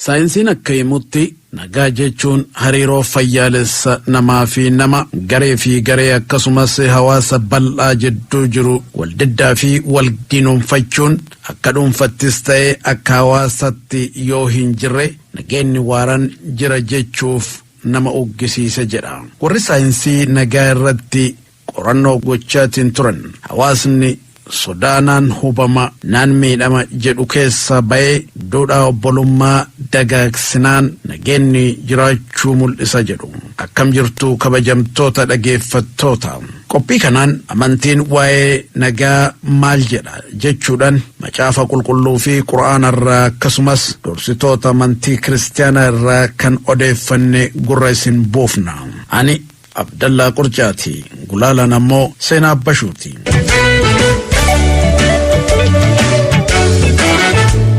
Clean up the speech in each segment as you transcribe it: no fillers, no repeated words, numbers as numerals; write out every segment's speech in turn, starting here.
Saayinsiin akka himutti nagaa jechuun hariiroo fayyaalessa namaa fi nama, garee fi garee, akkasumas hawaasa bal'aa jidduu jiru waldiddaa fi wal diinoomfachuun akka dhuunfattis ta'e akka hawaasatti yoo hin jirre nageenyi waaraan jira jechuuf nama uggisiisa jedha. Warri saayinsii nagaa irratti qorannoo gochaatiin turan hawaasni sodaanaan hubama, naan miidhama jedhu keessa ba'ee duudhaa obbolummaa dagaagsinaan nageenyi jiraachuu mul'isa jedhu. Akkam jirtu, kabajamtoota dhageeffattoota? Qophii kanaan amantiin waa'ee nagaa maal jedha jechuudhaan Macaafa Qulqulluu fi Qura'aana irraa akkasumas dursitoota amantii Kiristaanaa irraa kan odeeffanne gurra isin buufna. Ani Abdallaa Qurcaati. Gulaalaan ammoo Seenaa Abbashuuti.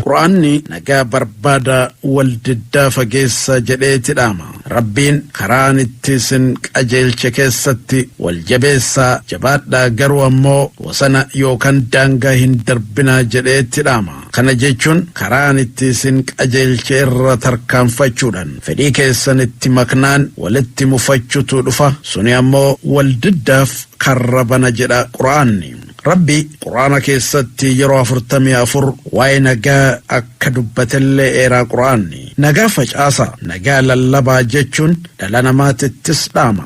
Qura'aanni nagaa barbaada, wal diddaa fageessa jedheeti dhaama. Rabbiin karaan itti isin qajeelche keessatti wal jabeessaa, jabaadhaa, garuu ammoo wasana yookaan daangaa hin darbinaa jedheetti dhaama. Kana jechuun karaan itti isin qajeelche irra tarkaanfachuudhaan fedhii keessan itti maknaan walitti mufachuutu dhufa. Suni ammoo wal diddaaf karra bana jedha Qura'aanni. Rabbi Qura'aana keessatti yeroo 44 waa'ee nagaa akka dubbatellee eeraa Qura'aanni. Nagaa facaasa, nagaa lallabaa jechuun dhala namaatittis dhaama.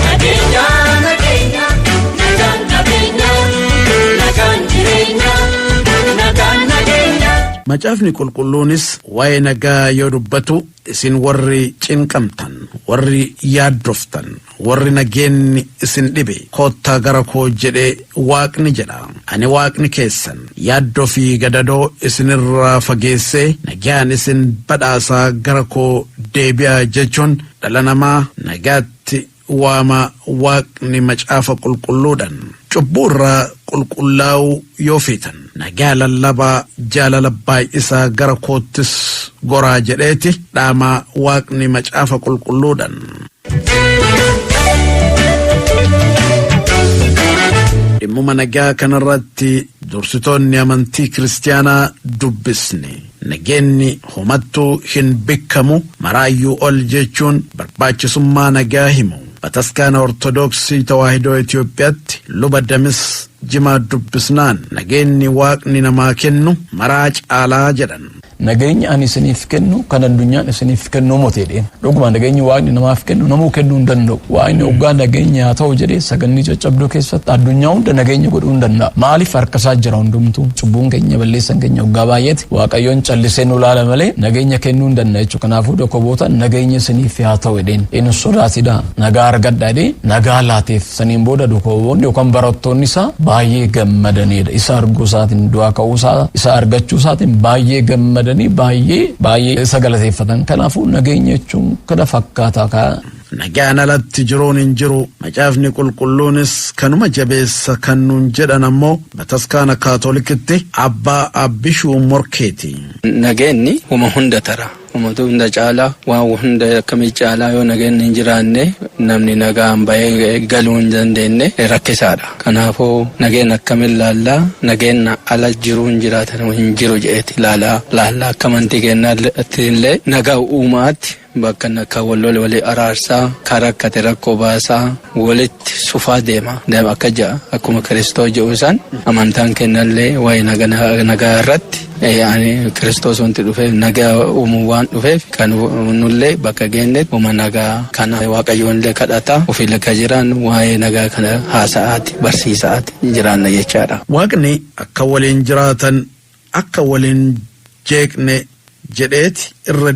Nageenya, nageenya, nagaan qabeenya, nagaan jireenya, nagaan nageenya. Macaafni Qulqulluunis waa'ee nagaa yoo dubbatu, isin warri cinqamtan, warri yaaddoftan, warri nageenni isin dhibe, koottaa gara koo jedhee Waaqni jedha. Ani Waaqni keessan yaaddoo fi gadadoo isinirraa fageessee nagaan isin badhaasaa, gara koo deebi'aa jechuun dhala namaa nagaatti waama Waaqni Macaafa Qulqulluudhaan. Cubbuu irraa qulqullaa'uu yoo feetan nagaa lallabaa, jaalala baay'isaa, gara koottis goraa jedheeti dhaamaa Waaqni Macaafa Qulqulluudhaan. Dhimmuma nagaa kanarratti dursitoonni amantii Kiristaanaa dubbisne nageenyi homattuu hin bikkamu, maraayyuu ol jechuun barbaachisummaa nagaa himu. Bataskaana Ortodoksii Tawaahidoo Itoophiyaatti luba Damis Jimaa dubbisnaan nageenyi Waaqni namaa kennu maraa caalaa jedhan. Nageenya ani isiniif kennu kan addunyaan isiniif kennu miti jedheen. Dhuguma nageenyi Waaqni namaaf kennu namuu kennuu hin danda'u. Waaqni hoggaa nageenya haa ta'u jedhee sagannii caccabduu keessatti addunyaa hunda nageenya godhuu hin danda'a. Maaliif? Harka isaa jira hundumtuu. Cubbuun keenya, balleessan keenya hoggaa baay'eeti Waaqayyoon callisee nu laala malee nageenya kennuu hin danda'a jechuudha. Kanaafuu dokkoboota nageenya isiniif haa ta'u jedheen. Inni sodaatidha, nagaa argadha jedhee nagaa laateef. Saniin booda dokkoboonni yookaan barattoonni isaa baay'ee gammadanidha. Isa arguu isaatiin, du'aa ka'uu isaa isa argachuu isaatiin baay'ee gammadanii baay'ee baay'ee isa galateeffatan. Kanaafuu nageenya jechuun kana fakkaataa kaa. Nagaan alatti jiruun hin jiru. Macaafni Qulqulluunis kanuma jabeessa kan nuun jedhan ammoo Bataskaana Kaatolikitti Abbaa Abbishuu Morkeeti. Nageenyi huma hunda tara. Humatu hunda caalaa, waan hunda akkamii caalaa. Yoo nageenyi hin jiraanne namni nagaan bahee galuu hin dandeenye, rakkisaadha. Kanaafuu nageenya akkamiin laallaa, nageenya ala jiruu hin jiraatan hin jiru jedheeti laalaa laallaa. Akka amantii keenyaatti illee nagaa uumaatti bakka akka wal lole walii araarsaa, kan rakkate rakkoo baasaa, walitti sufaa deema deema akka ja'a akkuma Kiristoos jedhu isaan amantaan kennallee waa'ee nagaa irratti ani Kiristoos wanti dhufeef nagaa uumuu waan dhufeef, kan nullee bakka geenyetti uuma nagaa kana Waaqayyoon illee kadhataa ofiillee kan jiran waa'ee nagaa kana haasa'aati, barsiisaati jiraanna jechaadha. Waaqni akka waliin jiraatan, akka waliin jeeqne jedheeti irra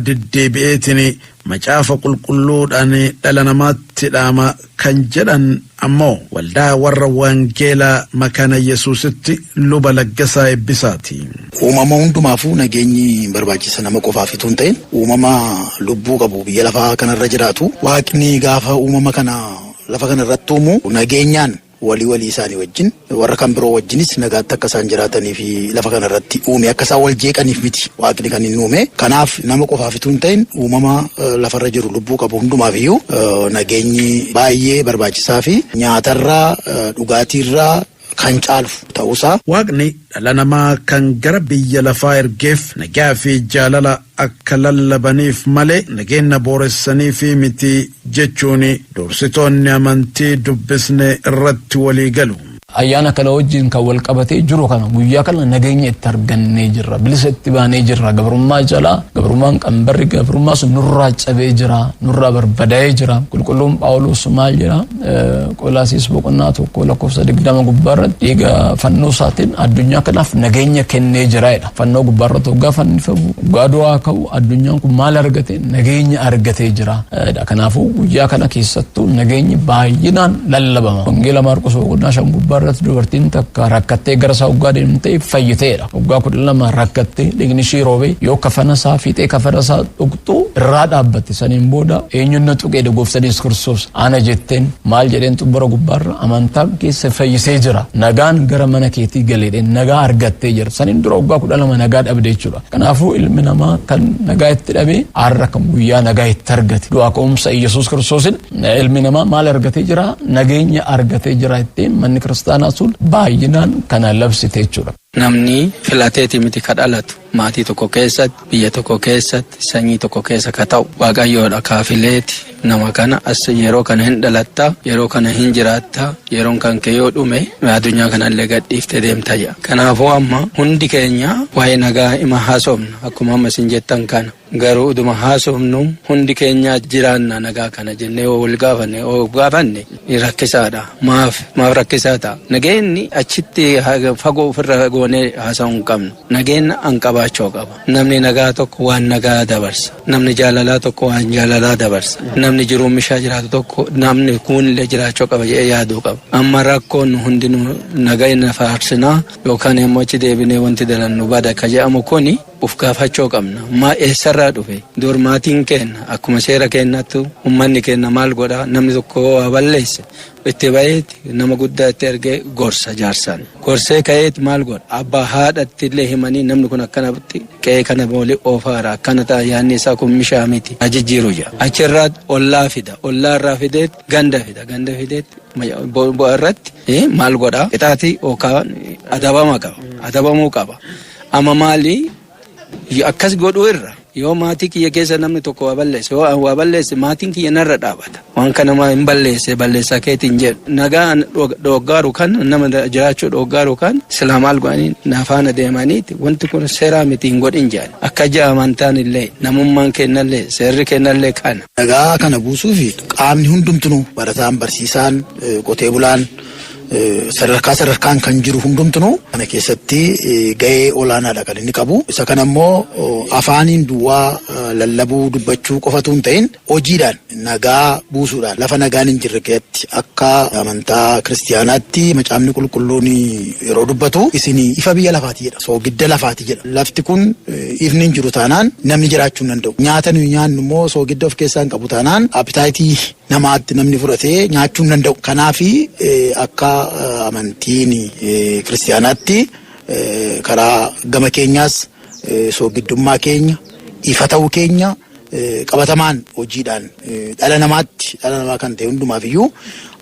deddeebi'eetiin Macaafa Qulqulluudhaan dhala namaatti dhaama kan jedhan ammoo Waldaa Warra Wangeelaa Makaana Yesuusitti luba Laggasaa Eebbisaati. Uumama hundumaafuu nageenyi barbaachisa. Nama qofaaf itoo hin ta'in uumama lubbuu qabu biyya lafaa kanarra jiraatu. Waaqni gaafa uumama kana lafa kana irratti uumu nageenyaan walii walii isaanii wajjin, warra kan biroo wajjinis nagaatti akka isaan jiraatanii fi lafa kana irratti uume. Akka isaan wal jeeqaniif miti Waaqni kan inni uume. Kanaaf nama qofaaf itoo hin ta'in uumama lafarra jiru lubbuu qabu hundumaaf iyyuu nageenyi baay'ee barbaachisaa fi nyaatarraa, dhugaatiirraa, kan caalu ta'uusaa. Waaqni dhala namaa kan gara biyya lafaa ergeef nagaa fi jaalala akka lallabaniif malee nageenya booressanii fi miti jechuun dursitoonni amantii dubbisne irratti walii galu. Ayyaana kana wajjin kan wal qabatee jiru kana, guyyaa kana nageenya itti argannee jirra, bilisa itti baanee jirra. Gabrummaa jalaa, gabrummaan, qambarri gabrummaa sun nurraa cabee jira, nurraa barbadaa'ee jira. Qulqulluun Phaawulos maal jedha? Qolaasiis boqonnaa 1 lakkoofsa 20 gubbaarratti, dhiiga fannoo isaatiin addunyaa kanaaf nageenya kennee jira jedha. Fannoo gubbaarratti hoggaa fannifamu, hoggaa du'aa ka'u, addunyaan kun maal argate? Nageenya argatee jira. Kanaafuu guyyaa kana keessattuu nageenyi baay'inaan lallabama. Wangeela Maarqos boqonnaa 5 gubbaarratti dubartiin takka rakkattee gara isaa hoggaa deemtee fayyiteedha. Waggaa 12 rakkattee dhiigni ishii roobee yoo kafana isaa fiixee kafana isaa tuqxu irraa dhaabbatte. Saniin booda eenyuun na tuqeedha? Gooftaan Yesuus Kiristoos ana jetteen. Maal jedheen? Xubbara gubbaarra amantaan keessa fayyisee jira. Nagaan gara mana keetii galeedheen, nagaa argattee jira. Saniin dura waggaa 12 nagaa dhabde jechuudha. Kanaafuu ilmi namaa kan nagaa itti dhabe har'a kan guyyaa nagaa itti argate. Du'aa ka'umsa Yesuus Kiristoosin ilmi namaa maal argatee jira? Nageenya argatee jira. Ittiin manni kiristaanaa sun baay'inaan kana labsite jechuudha. Namni filateeti miti ka dhalatu. Maatii tokko keessatti, biyya tokko keessatti, sanyii tokko keessa ka ta'u Waaqayyoodha. Kaafileeti nama kana as yeroo kana hin dhalatta, yeroo kana hin jiraatta, yeroon kan kee yoo dhume addunyaa kanallee gadhiiftee deemta jedha. Kanaafuu amma hundi keenya waa'ee nagaa ima haasofna akkuma amma isin jettan kana. Garuu uduma haasofnu hundi keenya jiraanna nagaa kana jennee yoo wal gaafanne, yoo gaafanne rakkisaadha. Maaf rakkisaa ta'a? Nageenyi achitti fagoo ofirra goonee haasa'uu hin qabnu. Nageenya an qabaachuu qaba. Namni nagaa tokko waan nagaa dabarsa. Namni jaalalaa tokko waan jaalalaa dabarsa. Namni jiruun mishaa jiraatu tokko namni kunillee jiraachuu qaba jedhee yaaduu qaba. Amma rakkoon hundinuu nageenya faarsinaa yookaan immoo achi deebinee wanti dalannu bada ka jedhamu kuni uf gaafachuu qabna. Maa eessarraa dhufe? Dur maatiin keenya akkuma seera keenyattu uummanni keenya maal godhaa? Namni tokko waa balleesse itti baheeti nama guddaa itti ergee gorsa jaarsaan. Gorsee ka'eeti maal godha? Abbaa haadhatti illee himanii, namni kun akkanatti qe'ee kana boolii oofaara, akkana ta'a, yaadni isaa kun mishaa miti, jijjiiru jedha. Achirraa ollaa fida. Ollaa irraa fideet ganda fida. Ganda fideet bu'aa irratti maal godhaa? Qixaatii yookaan adabama qaba. Adabamuu qaba. Amma maali? Akkas godhuu irra yoo maatii kiyya keessa namni tokko waa balleesse, yoo waa balleesse, maatiin kiyya narra dhaabata. Waan kana maa hin balleesse, balleessaa keetiin jedhu. Nagaa dhoggaaru kan nama jiraachuu dhoggaaru kan silaa maal godhanii nafaana deemaniiti wanti kun seeraa miti, hin godhin jedhan. Akka ji'a amantaan illee, namummaan kennallee, seerri kennallee kana. Nagaa kana buusuuf qaamni hundumtunuu, barataan, barsiisaan, qotee bulaan, sadarkaa sadarkaan kan jiru hundumtunuu kana keessatti gahee olaanaadha kan inni qabu. Isa kana immoo afaaniin duwwaa lallabuu, dubbachuu qofatu hin ta'in, hojiidhaan nagaa buusuudhaan lafa nagaan hin jirre keessatti, akka amantaa kiristiyaanaatti macaafni qulqulluun yeroo dubbatu, isin ifa biyya lafaati jedha. Soogidda lafaati jedha. Lafti kun ifni hin jiru taanaan namni jiraachuu hin danda'u. Nyaata nuyi nyaannu immoo soogidda of keessaa hin qabu taanaan appetite namaatti namni fudhatee nyaachuu hin danda'u. Kanaafi akka amantiin kiristiyaanaatti karaa gama keenyaas soogiddummaa keenya, ifa ta'uu keenya qabatamaan hojiidhaan dhala namaatti, dhala namaa kan ta'e hundumaaf iyyuu,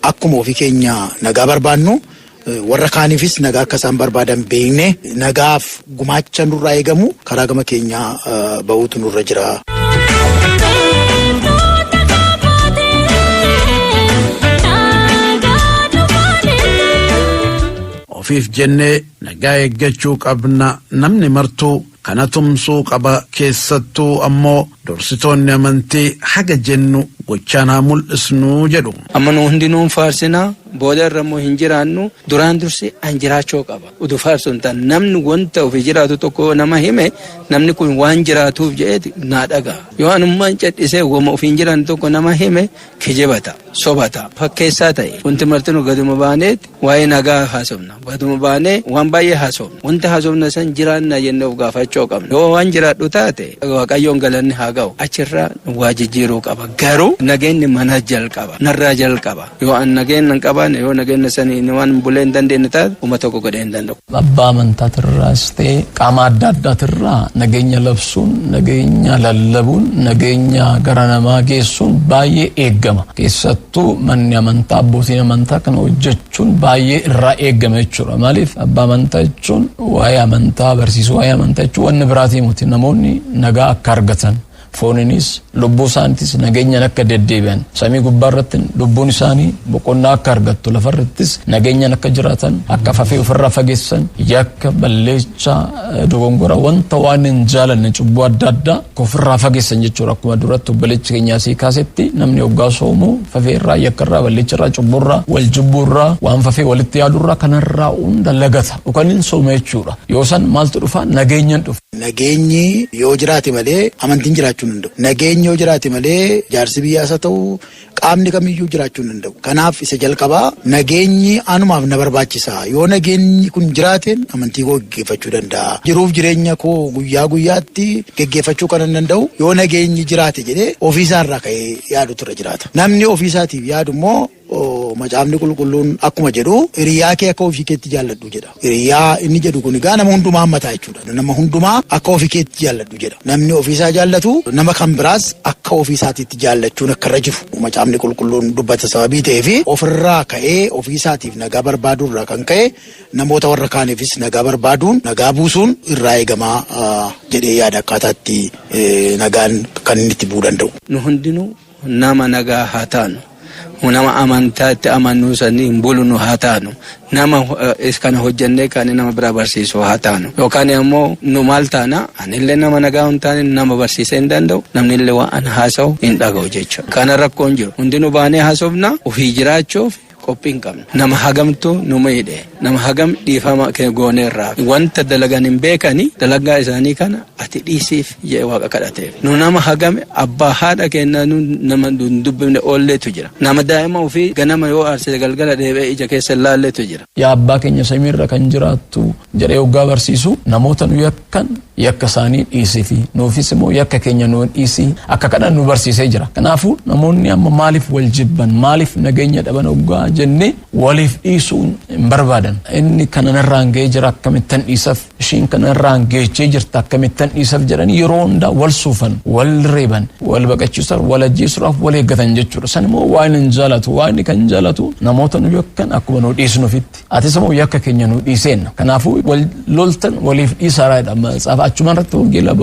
akkuma ofii keenya nagaa barbaannu, warra kaaniifis nagaa akka isaan barbaadan beekne nagaaf gumaacha nurraa eegamu karaa gama keenyaa ba'uutu nurra jira. Ofiif jennee nagaa eeggachuu qabna. Namni martuu kana tumsuu qaba. Keessattuu ammoo dursitoonni amantii haga jennu gochaan haa mul'isnuu jedhu. Amma nu hundinuu faarsinaa, booda irra immoo hin jiraannu. Duraan dursi an jiraachuu qaba. Utuu faarsu hin taane, namni wanta ofii jiraatu tokko nama hime, namni kun waan jiraatuuf jedheeti naa dhaga'a. Yoo anummaan cadhisee wama ofiin jiraanne tokko nama hime, kijibata, sobata, fakkeessaa ta'e. Wanti martinuu gaduma baaneeti waa'ee nagaa haasofna. Gaduma baanee waan baay'ee haasofna. Wanta haasofna san jiraanna jennee of gaafachuu qabna. Yoo waan jiraadhu taate, Waaqayyoon galanni haa ga'u. Achirraa waa jijjiiruu qaba. Garuu nageenyi mana jalqaba. Narraa jalqaba. Yoo an nageenya hin qabaanne, yoo nageenya sanii waan bulee hin dandeenye taate, uma tokko godhee hin danda'u. Abbaa amantaatirraas ta'e qaama adda addaatirraa nageenya labsuun, nageenya lallabuun, nageenya gara namaa geessuun baay'ee eeggama. Keessattuu Keessattuu manni amantaa, abbootiin amantaa kana hojjechuun baay'ee irraa eegama jechuudha. Maaliif abbaa amantaa jechuun waa'ee amantaa barsiisuu, waa'ee amantaa jechuun wanni biraatii miti. Namoonni nagaa akka argatan, fooninis lubbuu isaaniitis nageenyaan akka deddeebi'an, samii gubbaa irratti lubbuun isaanii boqonnaa akka argattu, lafarrattis nageenyaan akka jiraatan, akka fafee ofirraa fageessan, yakka, balleechaa, dogongora, wanta waan hin jaalanne, cubbuu adda addaa ofirraa fageessan jechuudha. Akkuma duratti obboleechi keenya asii kaasetti, namni hoggaa soomu fafee irraa, yakka irraa, balleecha irraa, cubbuu irraa, wal jibbuu irraa, waan fafee walitti yaadu irraa, kanarraa hunda lagata yookaan hin sooma jechuudha. Yoo san maaltu dhufa? Nageenyaan dhufa. Nageenyi yoo jiraate malee amantiin jiraachuu hin danda'u. Nageenyi yoo jiraate malee jaarsi biyyaas haa ta'u, qaamni kamiyyuu jiraachuu hin danda'u. Kanaaf isa jalqabaa nageenyi anumaaf na barbaachisa. Yoo nageenyi kun jiraateen amantii koo geggeeffachuu danda'a. Jiruuf jireenya koo guyyaa guyyaatti geggeeffachuu kan hin danda'u yoo nageenyi jiraate jedhee ofiisaarraa ka'ee yaadutu irra jiraata. Namni ofiisaatiif yaadu immoo, Macaafni Qulqulluun akkuma jedhu, "Hiriyaa kee akka ofii keetti jaalladhu" jedha. Hiriyaa inni jedhu kun egaa nama hundumaa hammataa jechuudha. Nama hundumaa akka ofii keetti jaalladhu jedha. Namni ofiisaa jaallatu nama kan biraas akka ofiisaatiitti jaallachuun akka irra jiru Macaafni Qulqulluun dubbata. Sababii ta'eef, ofirraa ka'ee ofiisaatiif nagaa barbaaduurraa kan ka'e namoota warra kaaniifis nagaa barbaaduun, nagaa buusuun irraa eegamaa jedhee yaada, akkaataatti nagaan kan inni itti bu'uu danda'u. Nu hundinuu nama nagaa haa taanu. Nama amantaatti amanuu sanii hin bulunu haa taanu. Nama kana hojjennee kan nama biraa barsiisu haa taanu. Yookaan immoo nu maal taana? Anillee nama nagaa hin taane nama barsiisee hin danda'u. Namni illee waan an haasa'u hin dhaga'u jechuudha. Kana rakkoon jiru. Hundinuu baanee haasofna, ofii jiraachuuf qophii hin qabnu. Nama hagamtu nu miidhe. Nama hagam dhiifama gooneerraa. Wanta dalagan hin beekani, dalagaa isaanii kana ati dhiisiif jedhe Waaqa kadhateef. Nu nama hagam abbaa haadha keenyaa nu nama hin dubbifne oolleetu jira. Nama daa'ima ofii ganama yoo aarsite galgala deebi'ee ija keessa hin laalleetu jira. "Yaa abbaa keenya samiirra kan jiraattu" jedhee hoggaa barsiisu, namoota nu yakkan yakka isaanii dhiisii fi nuufis immoo yakka keenya nu dhiisii akka kadhan nu barsiisee jira. Kanaafuu namoonni amma maaliif wal jibban, maaliif nageenya dhaban hoggaa jennee, waliif dhiisuun hin barbaadan. Inni kana narraan ga'ee jira, akkamittan dhiisaf? Ishiin kana narraan geechee jirta, akkamittan dhiisaf? Jedhanii yeroo hundaa wal suufan, wal reeban, wal baqachiisan, wal ajjeesuudhaaf wal eeggatan jechuudha. San immoo waan hin jaalatu, waan kan jaalatu namoota nu yakkan akkuma nu dhiisnuufitti. Atis immoo yakka keenya nu dhiiseenna. Kanaafuu wal loltan waliif dhiisaadha. Matsaafa achuma irratti, Wangeela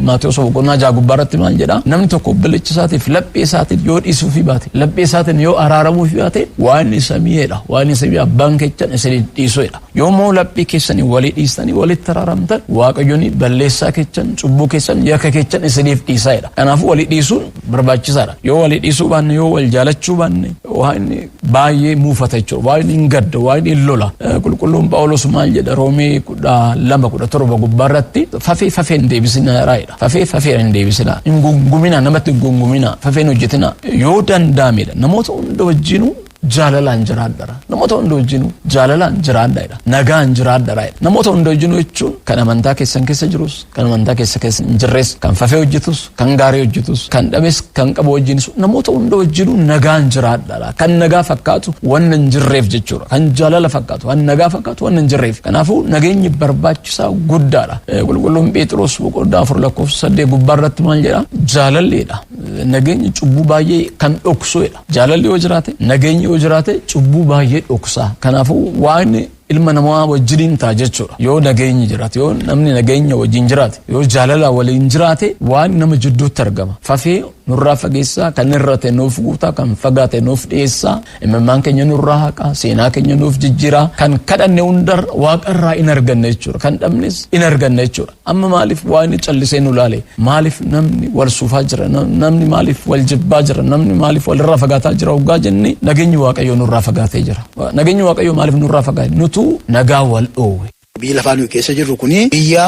Maatewos boqonnaa 6 gubbaa irratti maal jedha? Namni tokko obboleessa isaatiif laphee isaatiin yoo dhiisuufii baate, laphee isaatiin yoo araaramuufii baate, waan samiidha. Waan samii abbaan keessan isinii dhiisuudha. Yoo immoo laphee keessanii walii dhiistanii walitti araaramtan, Waaqayyoon balleessaa keessan, cubbuu keessan, yakka keessan isiniif dhiisaadha. Kanaafuu walii dhiisuun barbaachisaadha. Yoo walii dhiisuu baanne, yoo wal jaalachuu baanne, waan baay'ee muufata jechuudha. Waan hin gadda, waan hin lola. Qulqulluun Phaawulos maal jedha? Roomee 12:17 gubbaa irratti, "Fafee fafee hin deebisinaa" jedha. Fafee fafee hin deebisinaa. Hin gungumina, namatti hin gungumina. Fafee hin hojjetina. Yoo danda'amedha. Namoota hunda wajjinuu jaalalaan jiraadhara. Namoota hunda wajjinuu jaalalaan jiraadha. Nagaan jiraadhara. Namoota hunda wajjinuu jechuun kan amantaa keessan keessa jirus, kan amantaa keessa keessa hin jirres, kan fafee hojjetus, kan gaarii hojjetus, kan dhabes, kan qabu wajjinis, namoota hunda wajjinuu nagaan jiraadhara. Kan nagaa fakkaatu wanna hin jirreef jechuudha. Kan jaalala fakkaatu, kan nagaa fakkaatu wanna hin jirreef. Kanaafuu nageenyi barbaachisaa guddaadha. Qulqulluun Phexros boqonnaa 4 lakkoofsa 8 gubbaa irratti maal jedha? Jaalalleedha. Nageenyi cubbuu baay'ee kan dhoksuudha. Jaalalli yoo jiraate, nageenyi yoo jiraate, cubbuu baay'ee dhoksa. Kanaafuu waan ilma namaa wajjiniin ta'a jechuudha. Yoo nageenyi jiraate, yoo namni nageenya wajjin jiraate, yoo jaalala waliin jiraate, waan nama jidduutti argama. Fafee nurraa fageessaa, kan irrate nuuf guutaa, kan fagaate nuuf dhiyeessaa, imimmaan keenya nurraa haqaa, seenaa keenya nuuf jijjiiraa, kan kadhanne hunda Waaqarraa in arganna jechuudha. Kan dhabnes in arganna jechuudha. Amma maaliif waan callisee nu laale? Maaliif namni wal suufaa jira? Namni maaliif wal jibbaa jira? Namni maaliif walirraa fagaataa jira hoggaa jenne, nageenyi Waaqayyoo nurraa fagaatee jira. Nageenyi Waaqayyoo maaliif nurraa fagaate? Nutu nagaa wal dhoowwe. Biyyi lafaa nuyi keessa jirru kuni biyya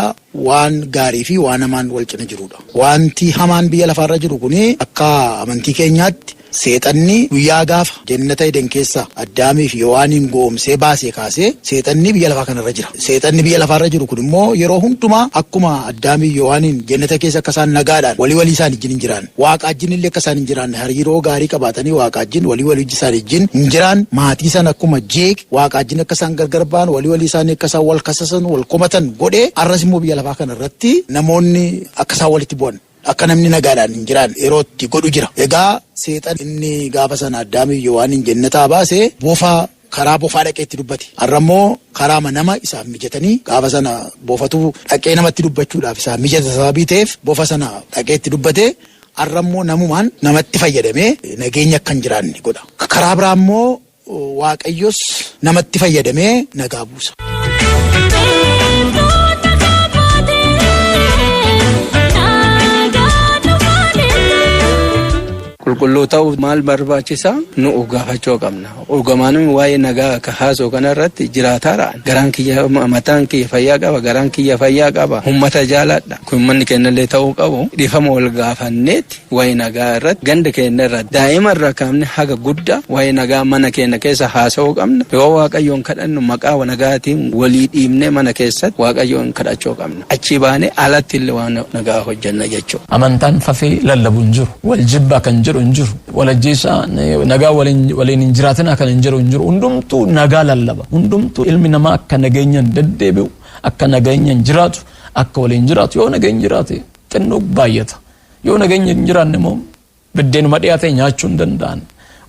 waan gaarii fi waan hamaan wal cina jirudha. Wanti hamaan biyya lafaarra jiru kuni, akka amantii keenyaatti, seexanni guyyaa gaafa jannata Eden keessa Addaamii fi Yowaaniin goomsee baasee kaasee seexanni biyya lafaa kanarra jira. Seexanni biyya lafaarra jiru kun immoo yeroo hundumaa akkuma Addaamii fi Yowaaniin jannata keessa akka isaan nagaadhaan walii walii isaan wajjin hin jiraanne, Waaqa wajjin illee akka isaan hin jiraanne, hariiroo gaarii qabaatanii Waaqa wajjin walii walii isaan wajjin hin jiraan, maatii sana akkuma jeeq Waaqa wajjin akka isaan gargar ba'an, walii walii isaanii akka isaan wal kasasan, wal komatan godhee, arras immoo biyya lafaa kana irratti namoonni akka isaan walitti bu'an Akka namni nagaadhaan hin jiraanne yeroo itti godhu jira. Egaa seexan inni gaafa sana Addaamiif Yohaaniin jennataa baase bofa karaa bofaa dhaqee itti dubbate. Har'a immoo karaa nama isaaf mijatanii gaafa sana bofatu dhaqee namatti dubbachuudhaaf isaaf mijata sababii ta'eef bofa sana dhaqee itti dubbate. Har'a immoo namumaan namatti fayyadamee nageenya akka hin jiraanne godha. Karaa biraa immoo Waaqayyos namatti fayyadamee nagaa buusa. Qulqulluu ta'uuf maal barbaachisa? Nu gaafachuu qabna. Dhugumaan waa'ee nagaa ka haasoo kanarratti jiraataadha. Garaan kiyya, mataan kiyya fayyaa qaba, garaan kiyya fayyaa qaba. Uummata jaaladha. Kun uummanni keenyallee ta'uu qabu. Dhiifama wal gaafanneeti waa'ee nagaa irratti ganda keenya irratti daa'ima irraa kaafne haga guddaa waa'ee nagaa mana keenya keessa haasa'uu qabna. Yoo Waaqayyoon kadhannu maqaa nagaatiin walii dhiibnee mana keessatti Waaqayyoon kadhachuu qabna. Achii baanee alatti illee waan nagaa hojjenna jechuudha. Amantaan fafee lallabu hin jiru. Wal jibbaa kan jedhu hin jiru. Wal ajjeesaa, nagaa waliin hin jiraatinaa kan hin jedhu hin jiru. Hundumtuu nagaa lallaba. Hundumtuu ilmi namaa akka nageenyaan deddeebi'u, akka nageenyaan jiraatu, akka waliin jiraatu. Yoo nageenyi jiraate xinnoo baay'ata. Yoo nageenyi hin jiraanne immoo biddeenuma dhiyaate nyaachuu hin danda'an.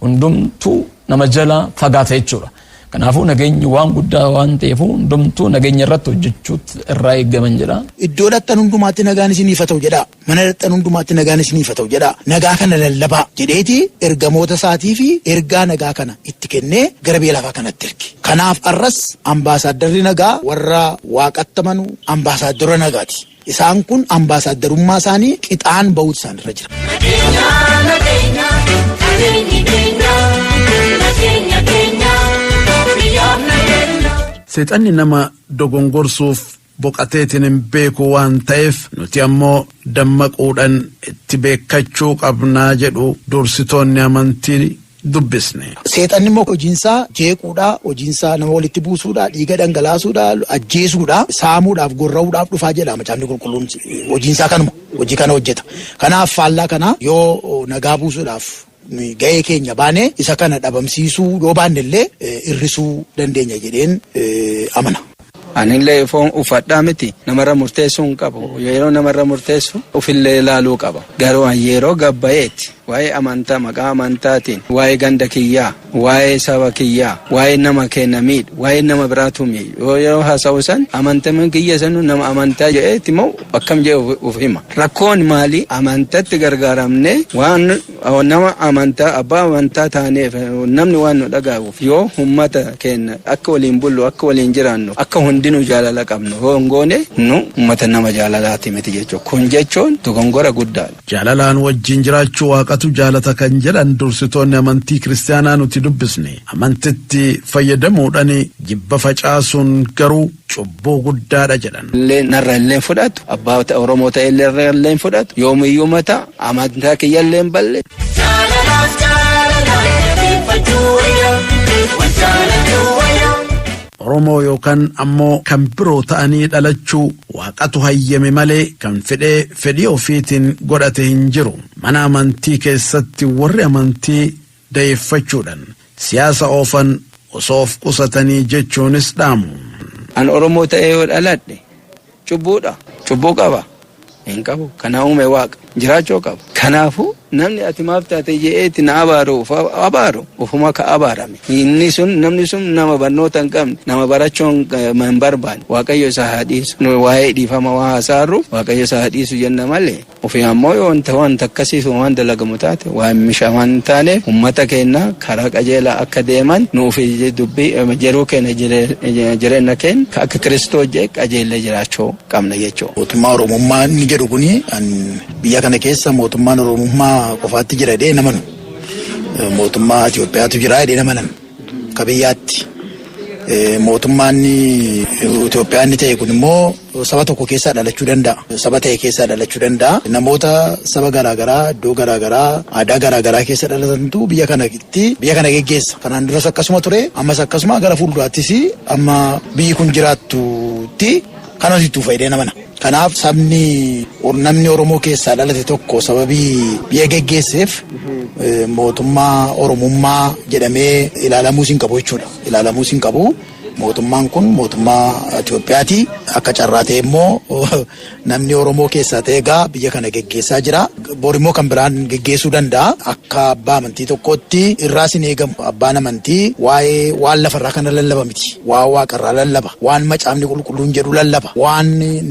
Hundumtuu nama jalaa fagaata jechuudha. Kanaafuu nageenyi waan guddaa waan ta'eef hundumtuu nageenya irratti hojjechuutti irraa eegaman jedha. Iddoo dhaqxan hundumaatti nagaan isiniif haa ta'u jedhaa. Mana dhaqxan hundumaatti nagaan isiniif haa ta'u jedhaa. Nagaa kana lallabaa jedheeti ergamoota isaatii fi ergaa nagaa kana itti kennee gara biyya lafaa kanatti erge. Kanaaf har'as ambaasaaddarri nagaa warra Waaqatti amanu ambaasaaddora nagaati. Isaan kun ambaasaaddarummaa isaanii qixaan ba'uutu isaanirra jira. Nageenya nageenya nageenyi keenya nageenya keenya biyyaaf nageenya. Seexanni nama dogongorsuuf boqateetiin hin beeku waan ta'eef nuti ammoo dammaquudhaan itti beekkachuu qabnaa jedhu dursitoonni amantii dubbisne. Seexanni immoo hojiinsaa jeequudha, hojiinsaa nama walitti buusuudha, dhiiga dhangalaasuudha, ajjeesuudha, saamuudhaaf, gorra'uudhaaf dhufaa jedha Macaafni Qulqulluun. Hojiinsaa kanuma, hojii kana hojjeta. Kanaaf faallaa kana yoo nagaa buusuudhaaf ga'ee keenya baane isa kana dhabamsiisuu yoo baanne illee hir'isuu dandeenya jedheen amana. Anillee foon uffadhaa miti, namarra murteessuu hin qabu. Yeroo namarra murteessu ofillee ilaaluu qaba. Garuu an yeroo gabbayeeti waa'ee amantaa, maqaa amantaatiin, waa'ee ganda kiyyaa, waa'ee saba kiyyaa, waa'ee nama keenya miidhu, waa'ee nama biraatu miidhu. Yoo yeroo haasa'u san amantaman kiyya sanu nama amantaa jedheeti moo akkam jedhe of hima. Rakkoon maali? Amantatti gargaaramne waan nama amantaa, abbaa amantaa taaneef namni waan nu dhagahuuf yoo ummata keenya akka waliin bullu, akka waliin jiraannu, akka hundinuu jaalala qabnu yoo hin goone nu ummata nama jaalalaati miti jechuudha. Kun jechuun dogongora guddaadha. Jaalalaan wajjin jiraachuu Waaqatu jaalata kan jedhan dursitoonni amantii kiristaanaa nuti dubbisne, amantitti fayyadamuudhaan jibba facaasuun garuu cubbuu guddaadha jedhan. Illee narra illee fudhatu, abbaa Oromoo ta'e illee irra illee fudhatu, yoomiyyuu mata amantaa kiyya illee hin balle. Jaalalaaf jaalalaan jabeeffachuu wayya, wal jaalachuu wayya. Oromoo yookaan ammoo kan biroo ta'anii dhalachuu Waaqatu hayyame malee kan fedhee fedhii ofiitiin godhate hin jiru. Mana amantii keessatti warri amantii dayeeffachuudhaan siyaasa oofan osoo of qusatanii jechuunis dhaamu. An Oromoo ta'ee yoo dhaladhe cubbuudha. Cubbuu qaba. Hin qabu. Kana uume Waaqa. Jiraachuu qaba. Kanaafuu namni ati maaf taate je'eeti na abaaru abaaru ofuma ka abaarame. Inni sun namni sun nama barnoota hin qabne, nama barachuu hin barbaanne. Waaqayyo isa haa dhiisu. Nu waa'ee dhiifama waa haasa'arru Waaqayyo isa haa dhiisu jenna malee ofii ammoo yoo wanta akkasii sun waan dalagamu taate waan mishaa waan hin taaneef uummata keenya karaa qajeelaa akka deeman nu ofii dubbii jiruu keenya jireenya keenya akka Kiristoos jedhe qajeellee jiraachuu qabna jechuudha. Mootummaa Oromummaa inni jedhu kuni biyya kana keessa mootummaan Oromummaa qofaatti jira jedhee namanu. Mootummaa Itoophiyaatu jira jedhee namanan akka biyyaatti. Mootummaan Itoophiyaa inni ta'e kun immoo saba tokko keessaa dhalachuu danda'a. Saba ta'e keessaa dhalachuu danda'a. Namoota saba garaagaraa, iddoo garaagaraa, aadaa garaagaraa keessa dhalatantu biyya kanatti biyya kana geggeessa. Kanaan duras akkasuma ture, ammas akkasuma, gara fuulduraattis amma biyyi kun jiraattutti kan hojjetu fayyadee namana. Kanaaf sabni namni Oromoo keessaa dhalate tokko sababii biyya geggeesseef mootummaa Oromummaa jedhamee ilaalamuus hin qabu jechuudha. Ilaalamuus hin qabu. Mootummaan kun mootummaa Itoophiyaati. Akka carraa ta'e immoo namni Oromoo keessaa ta'e egaa biyya kana geggeessaa jira. Bor immoo kan biraan geggeessuu danda'a. Akka abbaa amantii tokkootti irraas hin eegamu. Abbaan amantii waa'ee waan lafarraa kana lallaba miti. Waan waaqarraa lallaba. Waan macaafni qulqulluun jedhu lallaba. Waan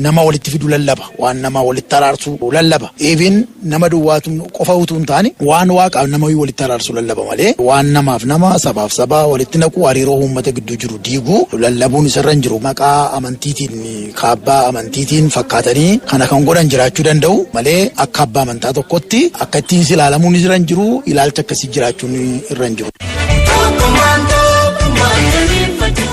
nama walitti fidu lallaba. Waan nama walitti araarsu lallaba. Even nama duwwaatu qofa utuu hin taane waan waaqaaf nama walitti araarsu lallaba malee waan namaaf nama, sabaaf saba walitti naqu, hariiroo uummata gidduu jiru diigu lallabuun isarra hin jiru. Maqaa amantiitiin, kaabbaa amantiitiin fakkaatanii kana kan godhan jiraachuu danda'u malee akka abbaa amantaa tokkotti akka ittiin ilaalamuun irra hin jiru, ilaalcha akkasii jiraachuun irra hin jiru. Tokkummaan, tokkummaan jabeeffachuu.